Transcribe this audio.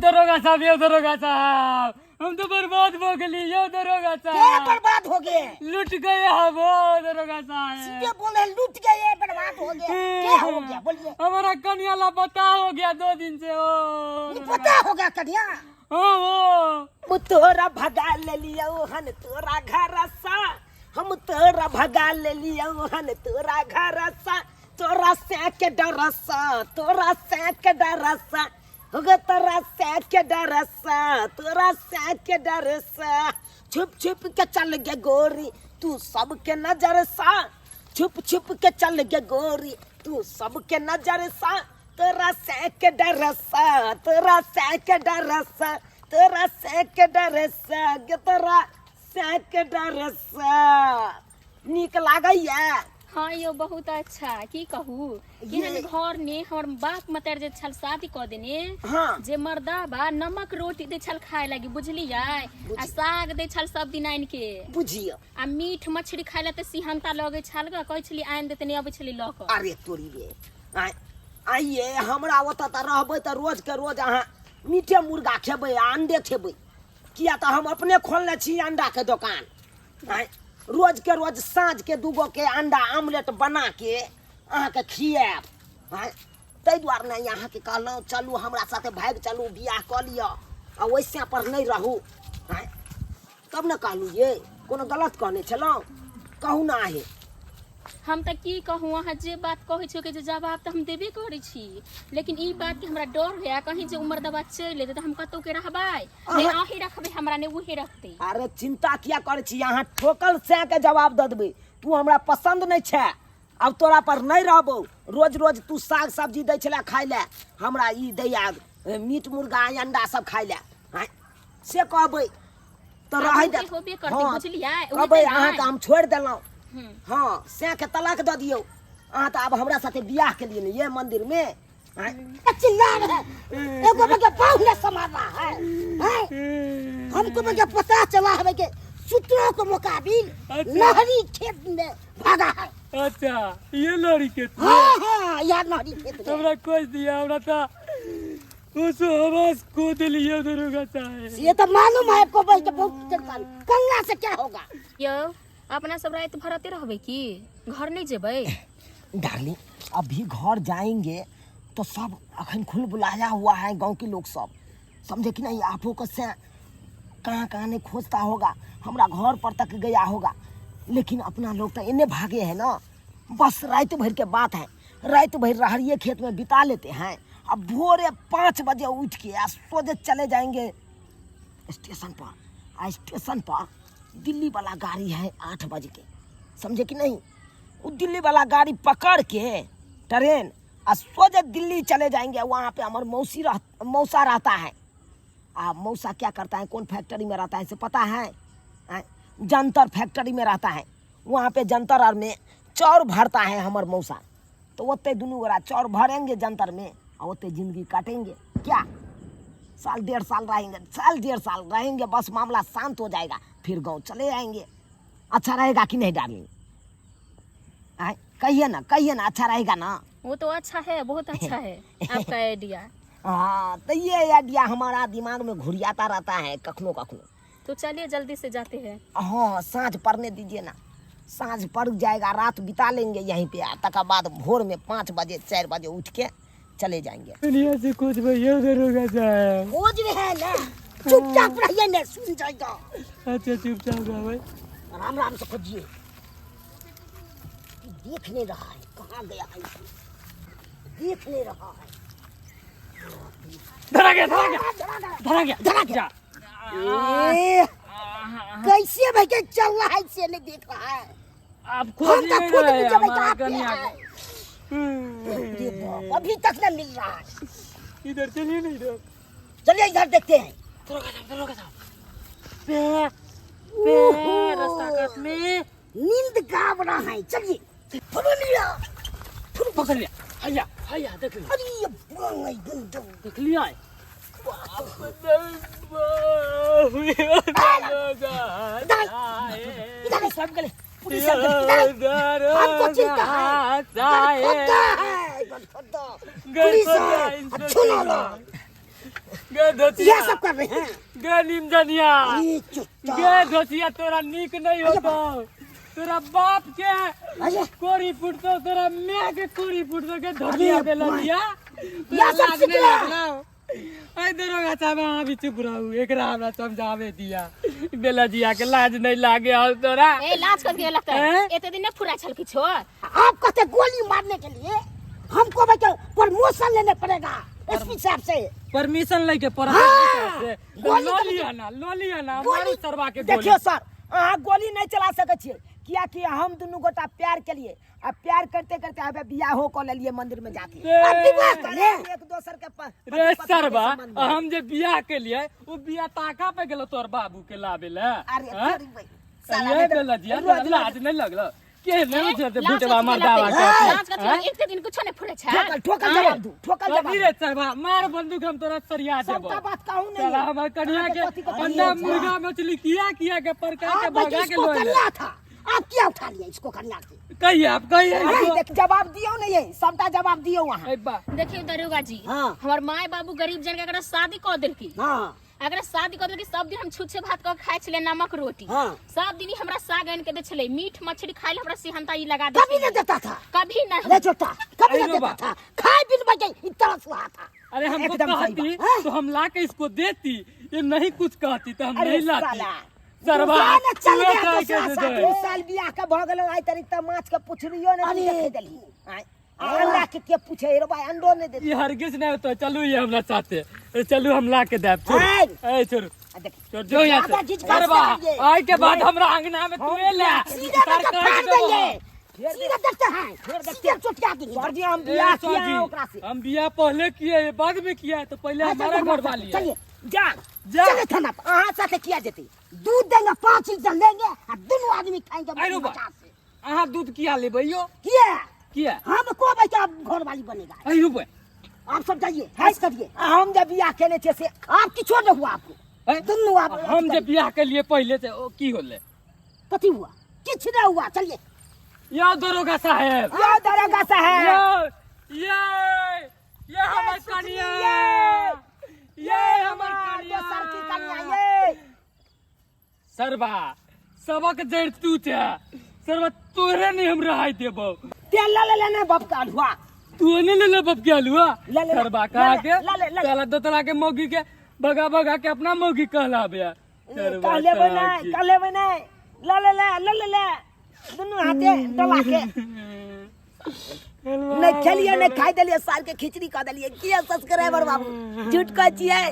दरोगा साहब, यो दरोगा साहब, हम तो बर्बाद हो गए यो दरोगा क्या साहब। बर्बाद हो गए? लुट गए हम ओ दरोगा साहब। सीधे बोले लूट गए, बर्बाद हो गए, क्या हो गया बोलिए? हमारा कन्या लापता हो गया 2 दिन से ओ। पता हो गया कन्या? ओ ओ तोरा भगा ले लियो हन तोरा घर सा, हम तोरा भगा ले लियो हन तोरा घर सा, तोरा से के डर सा, तोरा से के डर सा, हो गो तोरा से के डर सा, तोरा से के डर सा, छुप छुप के चल गे गोरी तू सबके नजर सा, छुप छुप के चल गे गोरी तू सबके नजर सा, तोरा से के डर सा, तोरा से के डर सा, तोरा से के डर सा, गे तोरा से के डर सा। नीक लागैया? हाँ यो बहुत अच्छा। की कहू केहन घर ने हमर बाप मतर जे छल शादी कऽ देने। हाँ। जे मर्दा बा नमक रोटी दे छल खाए लागी बुझलियै, आ साग दे छल सब दिन आनि के। बुझियो। आ मीट मछली खाए ला तऽ सिहनता लगै छल ग, कहै छली आनि देते नहि अबै छली लऽ कऽ। अरे तोरी रे, आइए हमरा ओतऽ तऽ रहबै तऽ रोज के रोज अहाँ मीटे मुर्गा खेबै आ अंडे खेबै, किया तऽ हम अपने खोलने छी अंडा के दोकान। आँय, रोज के रोज साँझ के दूगो के अंडा आमलेट बना के अहाँके खियाएब। आँय, ताहि दुआरे ने अहाँके कहलहुँ चलू हमरा साथे भागि चलू, बियाह कऽ लिअ आ ओइसे पर नहि रहू। आँय, तब ने कहलहुँ ये कोनो गलत कहने छलहुँ? कहू ने आहे। हम तऽ की कहू, अहाँ जे बात कहै छी ओकर जे जवाब तऽ हम देबे करै छी, लेकिन ई बात के हमरा डर होया कहीं जे उमर दबा चलि एतै तऽ हम कतौ के रहबै नहि, अहीं रखबै हमरा नहि उहे रखतै। अरे चिंता किया करै छी, अहाँ ठोकल सैं के जवाब दऽ देबै, तू हमरा पसंद नहि छै, आब तोरा पर नहि रहबौ, रोज रोज तू साग सब्जी दै छलै खाइ लए, हमरा ई दैया मीट मुर्गा अंडा सब खाइ लए। आँय, से कहबै तऽ आब रहै ओ दे। के होबे करतै, हँ, बुझलियै? ओ कहबै हेतै अहाँके नहि। हम छोड़ि देलहुँ। हम्म। हँ, सैं के तलाक दऽ दियौ, अहाँ तऽ आब हमरा साथे बियाह केलियै ने ये मंदिर में। आँय? चिल्ला रहे एगो बगे पाँव न समा रहा है, हैं? हमको बगे पता चला है के सूत्रों के मुकाबिल अच्छा। नहरी खेत में भागा है। अच्छा ये लड़ी के थे? हाँ हाँ, यार नहरी खेत में। हमरा खोज दिया, हमरा तो उस आवाज को दिलियो दरोगा साहब। ये तो मालूम है को बस बहुत टेंशन, कंगा से क्या होगा? यौ अपना सब राति भर एते रहबै की घर नहीं जेबै? डार्लिंग अभी घर जाएंगे तो सब अखन खुल बुलाया हुआ है गांव के लोग सब, समझे कि नहीं? आपो को से कहाँ कहाँ नहीं खोजता होगा, हमरा घर पर तक गया होगा, लेकिन अपना लोग तो इन्हें भागे हैं ना, बस रात भर के बात है, रात भर रहरिये खेत में बिता लेते हैं, अब भोरे 5 बजे उठ के आ सोझे चले जाएंगे स्टेशन पर, आ स्टेशन पर दिल्ली वाला गाड़ी है 8 बजे के, समझे कि नहीं? वो दिल्ली वाला गाड़ी पकड़ के ट्रेन आ सोझे दिल्ली चले जाएंगे। वहाँ पे हमार मौसी रह, मौसा रहता है, आ मौसा क्या करता है, कौन फैक्ट्री में रहता है से पता है? आँय, जंतर फैक्ट्री में रहता है, वहाँ पे जंतर आर में चाउर भरता है हमार मौसा, तो ओते दुनू गोरा चाउर भरेंगे जंतर में आ ओते जिंदगी काटेंगे। क्या साल 1.5 साल रहेंगे, साल 1.5 साल रहेंगे, बस मामला शांत हो जाएगा, फिर गांव चले आएंगे। अच्छा रहेगा कि नहीं डार्लिंग? आय, कहिए ना, कहिए ना, अच्छा रहेगा ना? वो तो अच्छा है, बहुत अच्छा है आपका आइडिया। हाँ तो ये आइडिया हमारा दिमाग में घुरियाता रहता है कखनो कखनो। तो चलिए जल्दी से जाते हैं। हाँ साँझ पड़ने दीजिए ना, साँझ पड़ जाएगा, रात बिता लेंगे यहीं पे, आ तक बाद भोर में 5 बजे 4 बजे उठ के चले जाएंगे। दुनिया से कुछ भैया दरोगा साहब। खोज रहे हैं ना, चुपचाप रहिए ना, सुन जाएगा। अच्छा चुपचाप रहो भाई। राम राम से खोजिए, देख नहीं रहा है कहाँ गया है, देख नहीं रहा है। धरा गया, धरा गया, धरा गया, धरा गया। जा। ए, कैसे भाई के चल रहा है, इसे नहीं देख रहा है। आप हम खोज तो नहीं खुद रहे भी जब हमारा आप कन्या है। को। अरे बाप, अभी तक नहीं मिल रहा है। इधर चलिए नहीं इधर। चलिए इधर देखते हैं। दरोगा साहब, दरोगा साहब। पे, पे, रास्ता काट में। नींद गाब रहा है, चलिए। पकड़ लिया। पकड़ लिया। हैया, हैया, देख लिया। अरे ये बांग, एकदम दम। देख लिया। इधर सब गले, पुलिस सब गले, इधर। हमको चिंता है। गलखोदा है, गलखोदा। पुलिस है, अच्छा ना लो। गे धोतिया ये सब कर रहे हैं। गे निमजनिया। अरे चुच्चा। गे धोतिया, तोरा नीक नहीं होतो, तोरा बाप के अरे कोरी फुटतो, तोरा my के कोरी फुटतो। के धोतिया अरे के लगिया या सब सीख ले। आई दरोगा साहब, अहाँ भी चुप रहू, एकरा हमरा समझावे दिया। बेलजिया के लाज नहीं लागे और तोरा? ए, लाज कर के लगता हैं? एते दिन न फुरा छल किछो। आप कहते गोली मारने के लिए हमको भाई प्रमोशन लेने पड़ेगा एसपी साहब से। परमिशन लेके पड़ा। हाँ, गोली लो तो- लिया ना, लो लिया ना। गोली- मारू सरवा के गोली। देखियो सर, अहाँ गोली नहीं चला सकै छियै, कियाकि हम दुनू गोटा प्यार के लिए आ प्यार करते करते हमे बियाहो कऽ लेलियै मंदिर में जाके। रे, अब विवाह कर ले। एक दोसर के रे पति पत्नी के सरवा, संबंध में। हम जे बियाह के लिए उ बियाह ताका पे गेलो तोर बाबू के लाबे ले। अरे हाँ? तोरी भाई, साला ये नहीं तो- बेलजिया, रोज- तोरा लाज नहीं लगलो? के नहीं ए, छै लाज भुटवा कथी मर्दावा लगतै? के? लाज कथी हैं? लगतै? एते दिन कुछो नहीं फुरे छै। ठोकल ठोकल जवाब दू, ठोकल जवाब कथी रे सरवा, मार बंदूक, हम तोरा सरिया देबो। सबटा बात कहू नहीं। साला हमर कन्या के कथी कथी अंडा है? मुर्गा मछली किया किया के परका के आप भाई भगा के इसको लोए ले। कन्या था, आप क्या उठा लिया इसको कन्या के? कहिए आप, कहिए अरे इसको। देख, जवाब दियो नहीं है, सबटा जवाब दियो वहाँ। ए बा। देखियो दरोगा जी, हाँ। हमर माय बाबू गरीब जन के अगर शादी कऽ देलकी, हाँ। अगर शादी कऽ देलकी, सब दिन हम छुच्छे भात कऽ खाइ छलियै, नमक रोटी। हाँ। सब दिन ही हमरा साग आनि के दै छलै, मीट मछली खाइ लए हमरा सेहनता ई लगा दै कभी छलै। नहीं देता था। कभी नहीं। अरे छोटा, कभी अरे नहीं देता बा। था, खाए बिन बचे इतना सुहा था। अरे हमको एकदम सही कहती बात। हाँ? तो हम ला के इसको देती, ये नहीं कुछ कहती तो हम अरे नहीं लाती। साला। सरवा दूसरा ने चल तूहे गया खाए के दूसरा दे साथ। दे। दू साल बियाह के भऽ गेलो, आइ तरी तऽ माछ के पुछरियो ने अरे। देखे देलही। आँय, आ अंडा के के पूछे रे भाई, अंडो नहीं देते। ये हरगिज नहीं होता। चलू, ये हमरा साथे ए, चलू, हम ला के देब। छोड़। आय। ए छोड़। आ देख। छोड़ जो यहाँ ज्यादा से। चीज का सरवा, करिए। आय के बाद हमरा अंगना में तू ले सीधे में तो फाड़ देंगे, सीधे देखते हैं, सीधे चुटका देंगे। सर जी, हम ए, बियाह सर किया जी, ओकरा से। हम बियाह पहले किए, ये बाद में किया है, तो पहले हाँ, हमारा चलो, घर वाली है। चलिए। जा। जा। चले थाना पर। अहाँ साथे किया जेतै? दूध देंगे, 5 लीटर लेंगे और दोनों आदमी खाएंगे। अरे बा। मचा से। अहाँ दूध किया लेबै यो? किया? किया? हमको बच्चा घर वाली बनेगा। अरे बा। आप सब जाइए, ऐश करिए। आ हम जे बियाह केने छियै से आप की छोड़ हुआ आपको। हैं? दोनों आप। हम जे बियाह के लिए पहले से ओ की होले? कथी हुआ? किछ नहीं हुआ, चलिए। यो दरोगा साहेब। यो दरोगा साहेब। यो ये ये हमर कनिया, ये हमर कनिया। दोसर की कनिया ये। सरबा, सबक जड़ तू छे सरबा, तोरे नहीं हम रहाय देबो। तेल ले ले ने बाप के अल्हुआ। तू नहीं ले ले बाप के हलुआ। ले ले, सरबा कहा ले ले, के ले ले, ले ले। साला दोतला के मौगी के भगा भगा के अपना मौगी कहलाबे। सरबा कहलेबै कहा नहि, के। कहलेबै नहि। ल ले ले ल ले ले दुनू हाथे डला के। नहि खेलियै, नहि खाइ देलियै, साल के खिचड़ी कऽ देलियै। किया सब्सक्राइबर बाबू, झूठ कहै छियै?